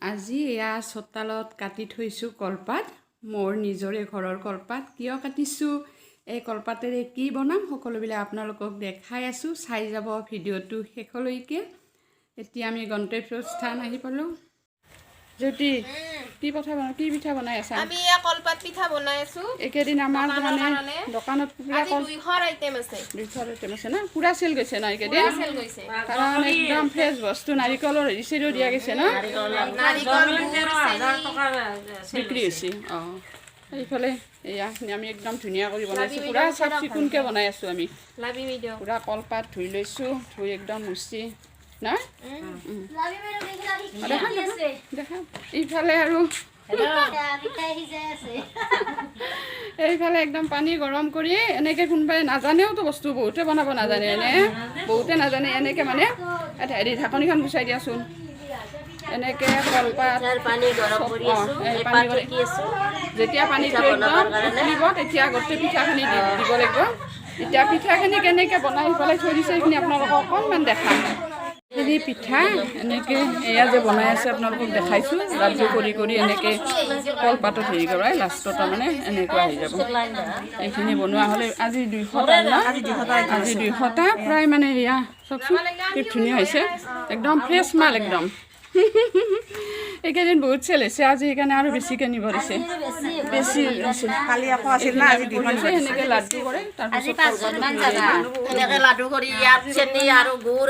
আজি এয়া চোতালত কাটি থৈছোঁ কলপাত, মোৰ নিজৰে ঘৰৰ কলপাত। কিয় কাটিছোঁ, এই কলপাতেৰে কি বনাম, সকলোবিলাক আপোনালোকক দেখাই আছোঁ। চাই যাব ভিডিঅ'টো শেষলৈকে। এতিয়া আমি গন্তব্য স্থান আহি পালোঁ। জ্যোতি, কি পিঠা বনাই, কি পিঠা বনাই আছা? আমি এয়া কলপাত পিঠা বনাই আছো। এইকেইদিন আমাৰ দোকানৰ মানে কাৰণে। দোকানত পুৰা আজি কল 200 আইটেম আছে। 200 আইটেম আছে ন? পুৰা চেল গৈছে ন এইকেইদিন? পুৰা চেল গৈছে। কাৰণ একদম ফ্ৰেছ বস্তু, নাৰিকলৰ হেৰি চেৰিও দিয়া গৈছে ন? নাৰিকল, গুৰ, চেনি। বিক্ৰী হৈছে। অঁ, এইফালে এয়া আমি একদম ধুনীয়া কৰি বনাইছোঁ, পুৰা চাফ চিকুণকৈ বনাই আছোঁ আমি। লাবি মিডিয়। পুৰা কলপাত ধুই লৈছোঁ, ধুই একদম মুচি নাই। দেখা, দেখা। ইফালে আৰু এইফালে একদম পানী গৰম কৰি এনেকৈ, কোনোবাই নাজানেওতো বস্তু, বহুতে বনাব নাজানে, এনে বহুতে নাজানে। এনেকৈ মানে এটা হেৰি ঢাকনিখন গুচাই দিয়াচোন। এনেকৈ কলপাত পানী গৰম কৰি আছো। অঁ, এই এই পানী পাত চেকি আছো। যেতিয়া পানীটো পিঠা একদম বনাবৰ কাৰণে। উতলিব, তেতিয়া গোটেই পিঠাখিনি দিব লাগিব। এতিয়া পিঠাখিনি কেনেকৈ বনাই পেলাই থৈ দিছে, সেইখিনি আপোনালোকক অকণমান দেখাম। হেৰি পিঠা এনেকৈ এয়া যে বনাই আছে, আপোনালোকক দেখাইছোঁ। লাডু কৰি কৰি এনেকৈ কলপাতত হেৰি কৰাই লাষ্টত তাৰমানে এনেকুৱা আহি যাব। এইখিনি বনোৱা হ'লে আজি 200টা ন? আজি 200টা প্ৰায়। মানে এয়া চাওকচোন, কি ধুনীয়া হৈছে, একদম ফ্ৰেছ মাল একদম। এইকেইদিন বহুত চেল হৈছে, আজি সেইকাৰণে আৰু বেছিকৈ নিব দিছে, বেছি হৈছে। কালি আকৌ আছিল না, আজি দুখন। সেনেকৈ লাডু কৰে, তাৰপিছত এনেকে লাডু কৰি ইয়াত চেনি আৰু গুৰ,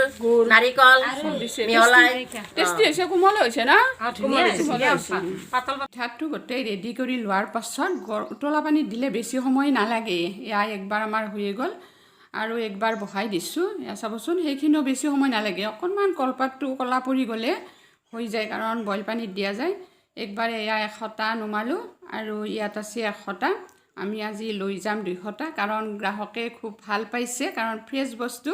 নাৰিকল দিছে। মিহলাই। টেষ্টি হৈছে, কোমলো হৈছে ন? কোমল হৈছে। পিঠাটো গোটেই ৰেডি কৰি লোৱাৰ পাছত উতলা পানীত দিলে বেছি সময় নালাগে। এয়া একবাৰ আমাৰ হৈয়ে গ'ল আৰু একবাৰ বহাই দিছোঁ। এয়া চাবচোন, সেইখিনিও বেছি সময় নালাগে। অকণমান কলপাতটো ক'লা পৰি গ'লে হৈ যায়, কাৰণ বইল পানীত দিয়া যায়। একবাৰ এয়া 100টা নুমালোঁ আৰু ইয়াত আছে 100টা। আমি আজি লৈ যাম 200টা, কাৰণ গ্ৰাহকে খুব ভাল পাইছে, কাৰণ ফ্ৰেছ বস্তু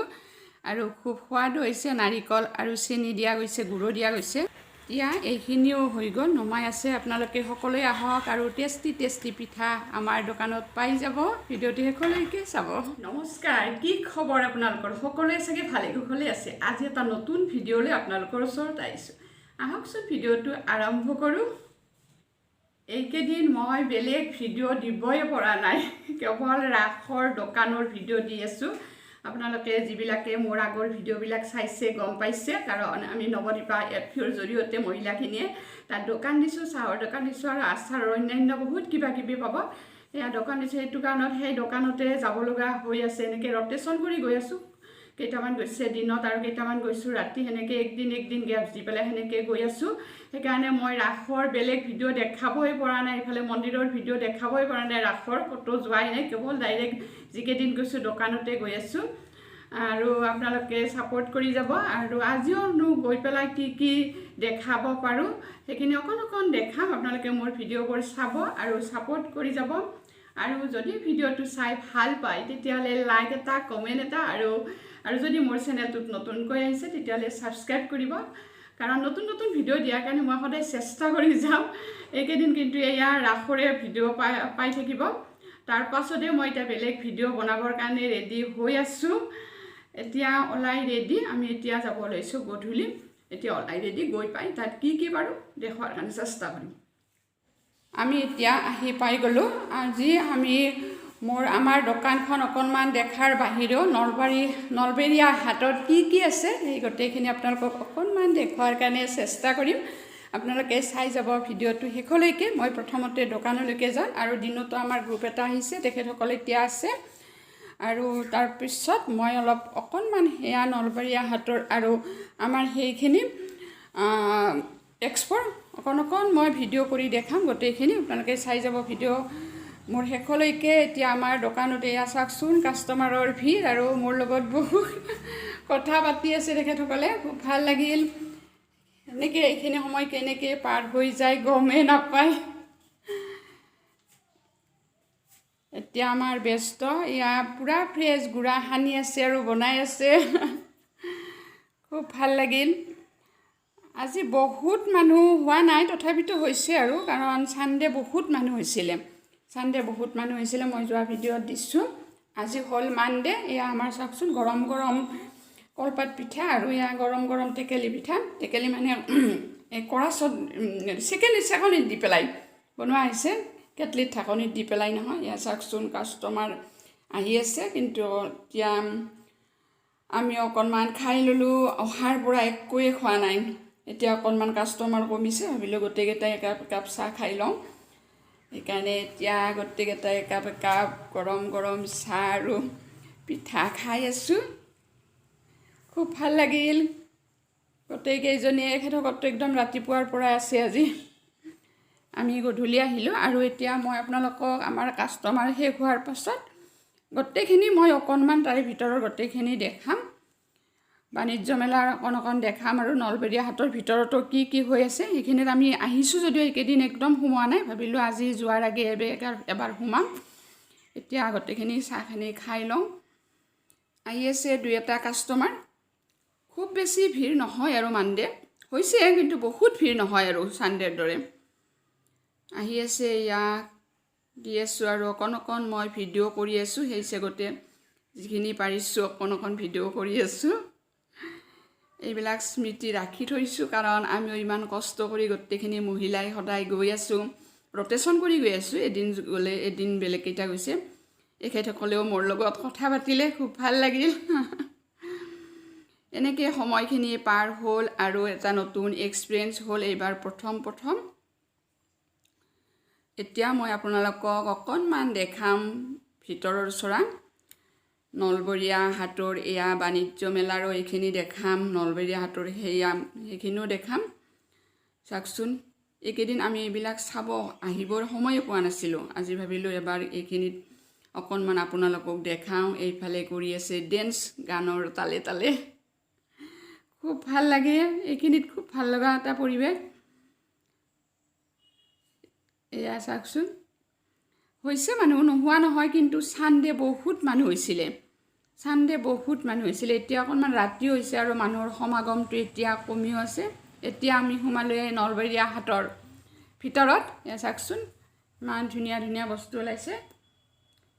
আৰু খুব সোৱাদো হৈছে। নাৰিকল আৰু চেনি দিয়া গৈছে, গুড়ো দিয়া গৈছে। এতিয়া এইখিনিও হৈ গ'ল, নমাই আছে। আপোনালোকে সকলোৱে আহক আৰু টেষ্টি টেষ্টি পিঠা আমাৰ দোকানত পাই যাব। ভিডিঅ'টো শেষলৈকে চাব। নমস্কাৰ, কি খবৰ আপোনালোকৰ? সকলোৱে চাগে ভালে কুশলে আছে। আজি এটা নতুন ভিডিঅ'লৈ আপোনালোকৰ ওচৰত আহিছোঁ। আহকচোন, ভিডিঅ'টো আৰম্ভ কৰোঁ। এইকেইদিন মই বেলেগ ভিডিঅ' দিবই পৰা নাই, কেৱল ৰাসৰ দোকানৰ ভিডিঅ' দি আছোঁ। আপোনালোকে যিবিলাকে মোৰ আগৰ ভিডিঅ'বিলাক চাইছে, গম পাইছে, কাৰণ আমি নৱদীপা এফিউৰ জৰিয়তে মহিলাখিনিয়ে তাত দোকান দিছোঁ, চাহৰ দোকান দিছোঁ আৰু আচাৰৰ অন্যান্য বহুত কিবা কিবি পাব। এয়া দোকান দিছোঁ, সেইটো কাৰণত সেই দোকানতে যাব লগা হৈ আছে। এনেকৈ ৰ'টেশ্যন কৰি গৈ আছোঁ। কেইটামান গৈছে দিনত আৰু কেইটামান গৈছোঁ ৰাতি, সেনেকৈ একদিন একদিন গেপছ দি পেলাই সেনেকৈ গৈ আছোঁ। সেইকাৰণে মই ৰাসৰ বেলেগ ভিডিঅ' দেখাবই পৰা নাই, ইফালে মন্দিৰৰ ভিডিঅ' দেখাবই পৰা নাই, ৰাসৰ ক'তো যোৱাই নাই। কেৱল ডাইৰেক্ট যিকেইদিন গৈছোঁ, দোকানতে গৈ আছোঁ আৰু আপোনালোকে ছাপোৰ্ট কৰি যাব। আৰু আজিওনো গৈ পেলাই কি কি দেখাব পাৰোঁ, সেইখিনি অকণ অকণ দেখাম। আপোনালোকে মোৰ ভিডিঅ'বোৰ চাব আৰু ছাপোৰ্ট কৰি যাব। আৰু যদি ভিডিঅ'টো চাই ভাল পায়, তেতিয়াহ'লে লাইক এটা, কমেণ্ট এটা আৰু যদি মোৰ চেনেলটোত নতুনকৈ আহিছে, তেতিয়াহ'লে ছাবস্ক্ৰাইব কৰিব, কাৰণ নতুন নতুন ভিডিঅ' দিয়াৰ কাৰণে মই সদায় চেষ্টা কৰি যাম। এইকেইদিন কিন্তু এয়া ৰাসৰে ভিডিঅ' পাই পাই থাকিব। তাৰ পাছতে মই এতিয়া বেলেগ ভিডিঅ' বনাবৰ কাৰণে ৰেডি হৈ আছোঁ। এতিয়া ওলাই ৰেডি, আমি এতিয়া যাব লৈছোঁ গধূলি। এতিয়া ওলাই ৰেডি গৈ পাই তাত কি কি পাৰোঁ দেখুৱাৰ কাৰণে চেষ্টা কৰিম। আমি এতিয়া আহি পাই গ'লোঁ। আজি আমি আমাৰ দোকানখন অকণমান দেখাৰ বাহিৰেও নলবেৰীয়া হাটত কি কি আছে, সেই গোটেইখিনি আপোনালোকক অকণমান দেখুৱাৰ কাৰণে চেষ্টা কৰিম। আপোনালোকে চাই যাব ভিডিঅ'টো শেষলৈকে। মই প্ৰথমতে দোকানলৈকে যাম আৰু দিনতো আমাৰ গ্ৰুপ এটা আহিছে, তেখেতসকল এতিয়া আছে। আৰু তাৰপিছত মই অলপ অকণমান সেয়া নলবাৰীয়া হাটৰ আৰু আমাৰ সেইখিনি এক্সপ'ৰ অকণ অকণ মই ভিডিঅ' কৰি দেখাম গোটেইখিনি। আপোনালোকে চাই যাব ভিডিঅ' মোৰ শেষলৈকে। এতিয়া আমাৰ দোকানত এয়া চাওকচোন, কাষ্টমাৰৰ ভিৰ আৰু মোৰ লগত বহুত কথা পাতি আছে তেখেতসকলে। খুব ভাল লাগিল। এনেকৈ এইখিনি সময় কেনেকৈ পাৰ হৈ যায়, গমেই নাপায়। এতিয়া আমাৰ ব্যস্ত, এয়া পূৰা ফ্ৰেছ গুড়া সানি আছে আৰু বনাই আছে। খুব ভাল লাগিল। আজি বহুত মানুহ হোৱা নাই, তথাপিতো হৈছে আৰু, কাৰণ ছানডে বহুত মানুহ হৈছিলে। ছানডে বহুত মানুহ হৈছিলে, মই যোৱা ভিডিঅ'ত দিছোঁ। আজি হ'ল মানডে। এয়া আমাৰ চাওকচোন, গৰম গৰম কলপাত পিঠা আৰু এয়া গৰম গৰম টেকেলি পিঠা। টেকেলি মানে এই কৰাছত চেকনিত দি পেলাই বনোৱা হৈছে, কেটলিত ঢাকনিত দি পেলাই নহয়। ইয়াত চাওকচোন কাষ্টমাৰ আহি আছে, কিন্তু এতিয়া আমি অকণমান খাই ল'লোঁ। অহাৰ পৰা একোৱে খোৱা নাই। এতিয়া অকণমান কাষ্টমাৰ কমিছে, ভাবিলোঁ গোটেইকেইটাই একাপ একাপ চাহ খাই লওঁ। সেইকাৰণে এতিয়া গোটেইকেইটাই একাপ একাপ গৰম গৰম চাহ আৰু পিঠা খাই আছোঁ। খুব ভাল লাগিল। গোটেইকেইজনীয়ে এখেতসকলতো একদম ৰাতিপুৱাৰ পৰা আছে আজি, আমি গধূলি আহিলোঁ। আৰু এতিয়া মই আপোনালোকক আমাৰ কাষ্টমাৰ শেষ হোৱাৰ পাছত গোটেইখিনি মই অকণমান তাৰে ভিতৰৰ গোটেইখিনি দেখাম, বাণিজ্য মেলাৰ অকণ অকণ দেখাম আৰু নলবৰীয়া হাটৰ ভিতৰতো কি কি হৈ আছে। সেইখিনিত আমি আহিছোঁ যদিও এইকেইদিন একদম সোমোৱা নাই, ভাবিলোঁ আজি যোৱাৰ আগে এবাৰ সোমাম। এতিয়া গোটেইখিনি চাহখিনি খাই লওঁ। আহি আছে দুই এটা কাষ্টমাৰ, খুব বেছি ভিৰ নহয় আৰু মানডে হৈছে, কিন্তু বহুত ভিৰ নহয় আৰু ছানডেৰ দৰে আহি আছে। ইয়াক দি আছোঁ আৰু অকণ অকণ মই ভিডিঅ' কৰি আছোঁ, সেই চেগতে যিখিনি পাৰিছোঁ অকণ অকণ ভিডিঅ' কৰি আছোঁ। এইবিলাক স্মৃতি ৰাখি থৈছোঁ, কাৰণ আমিও ইমান কষ্ট কৰি গোটেইখিনি মহিলাই সদায় গৈ আছোঁ, ৰ'টেশ্যন কৰি গৈ আছোঁ। এদিন গ'লে এদিন বেলেগকেইটা গৈছে। এখেতসকলেও মোৰ লগত কথা পাতিলে, খুব ভাল লাগিল। এনেকৈ সময়খিনি পাৰ হ'ল আৰু এটা নতুন এক্সপিৰিয়েঞ্চ হ'ল এইবাৰ প্ৰথম প্ৰথম। এতিয়া মই আপোনালোকক অকণমান দেখাম ভিতৰৰ চৰা নলবৰীয়া হাটৰ এয়া বাণিজ্য মেলাৰো এইখিনি দেখাম, নলবৰীয়া হাটৰ সেইখিনিও দেখাম। চাওকচোন, এইকেইদিন আমি এইবিলাক চাব আহিবৰ সময়ে পোৱা নাছিলোঁ। আজি ভাবিলোঁ এবাৰ এইখিনিত অকণমান আপোনালোকক দেখাওঁ। এইফালে কৰি আছে ডেন্স গানৰ তালে তালে, খুব ভাল লাগে। এইখিনিত খুব ভাল লগা এটা পৰিৱেশ। এয়া চাওকচোন, হৈছে মানুহ নোহোৱা নহয়, কিন্তু ছানডে বহুত মানুহ হৈছিলে, ছানডে বহুত মানুহ হৈছিলে। এতিয়া অকণমান ৰাতি হৈছে আৰু মানুহৰ সমাগমটো এতিয়া কমিও আছে। এতিয়া আমি সোমালোঁ এই নলবৰীয়া হাটৰ ভিতৰত। এয়া চাওকচোন, ইমান ধুনীয়া ধুনীয়া বস্তু ওলাইছে।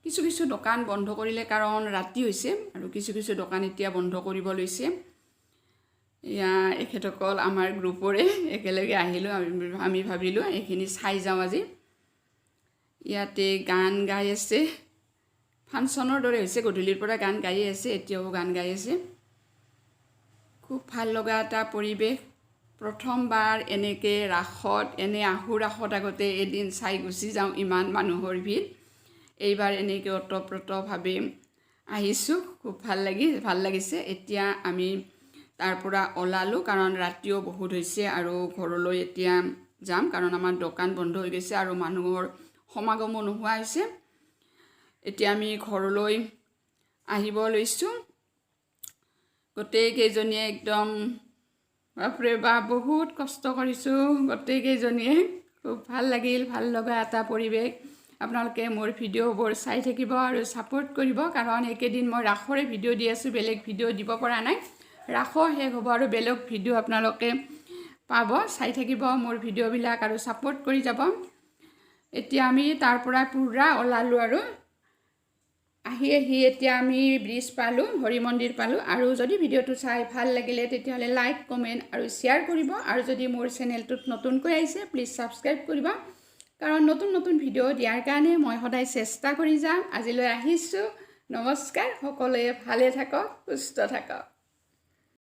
কিছু কিছু দোকান বন্ধ কৰিলে, কাৰণ ৰাতি হৈছে, আৰু কিছু কিছু দোকান এতিয়া বন্ধ কৰিব লৈছে। এয়া এখেতসকল আমাৰ গ্ৰুপৰে, একেলগে আহিলোঁ। আমি ভাবিলোঁ এইখিনি চাই যাওঁ আজি। ইয়াতে গান গাই আছে, ফাংচনৰ দৰে হৈছে, গধূলিৰ পৰা গান গায়ে আছে, এতিয়াও গান গাই আছে। খুব ভাল লগা এটা পৰিৱেশ। প্ৰথমবাৰ এনেকৈ ৰাসত, এনে আহোঁ ৰাসত আগতে এদিন চাই গুচি যাওঁ, ইমান মানুহৰ ভিৰ। এইবাৰ এনেকৈ ওতঃপ্ৰোতভাৱে আহিছোঁ, খুব ভাল লাগিছে। এতিয়া আমি তাৰ পৰা ওলালোঁ, কাৰণ ৰাতিও বহুত হৈছে আৰু ঘৰলৈ এতিয়া যাম, কাৰণ আমাৰ দোকান বন্ধ হৈ গৈছে আৰু মানুহৰ সমাগমো নোহোৱা হৈছে। এতিয়া আমি ঘৰলৈ আহিব লৈছোঁ। গোটেইকেইজনীয়ে একদম বাপৰে বাপ বহুত কষ্ট কৰিছোঁ গোটেইকেইজনীয়ে। খুব ভাল লাগিল, ভাল লগা এটা পৰিৱেশ। আপোনালোকে মোৰ ভিডিঅ'বোৰ চাই থাকিব আৰু ছাপোৰ্ট কৰিব, কাৰণ এইকেইদিন মই ৰাসৰে ভিডিঅ' দি আছোঁ, বেলেগ ভিডিঅ' দিব পৰা নাই। ৰাসো শেষ হ'ব আৰু বেলেগ ভিডিঅ' আপোনালোকে পাব। চাই থাকিব মোৰ ভিডিঅ'বিলাক আৰু ছাপোৰ্ট কৰি যাব। এতিয়া আমি তাৰ পৰা পূৰা ওলালোঁ আৰু আহি আহি এতিয়া আমি ব্ৰিজ পালোঁ, হৰি মন্দিৰ পালোঁ। আৰু যদি ভিডিঅ'টো চাই ভাল লাগিলে তেতিয়াহ'লে লাইক, কমেণ্ট আৰু শ্বেয়াৰ কৰিব। আৰু যদি মোৰ চেনেলটোত নতুনকৈ আহিছে, প্লিজ ছাবস্ক্ৰাইব কৰিব, কাৰণ নতুন নতুন ভিডিঅ' দিয়াৰ কাৰণে মই সদায় চেষ্টা কৰি যাম। আজিলৈ আহিছোঁ, নমস্কাৰ। সকলোৱে ভালে থাকক, সুস্থ থাকক।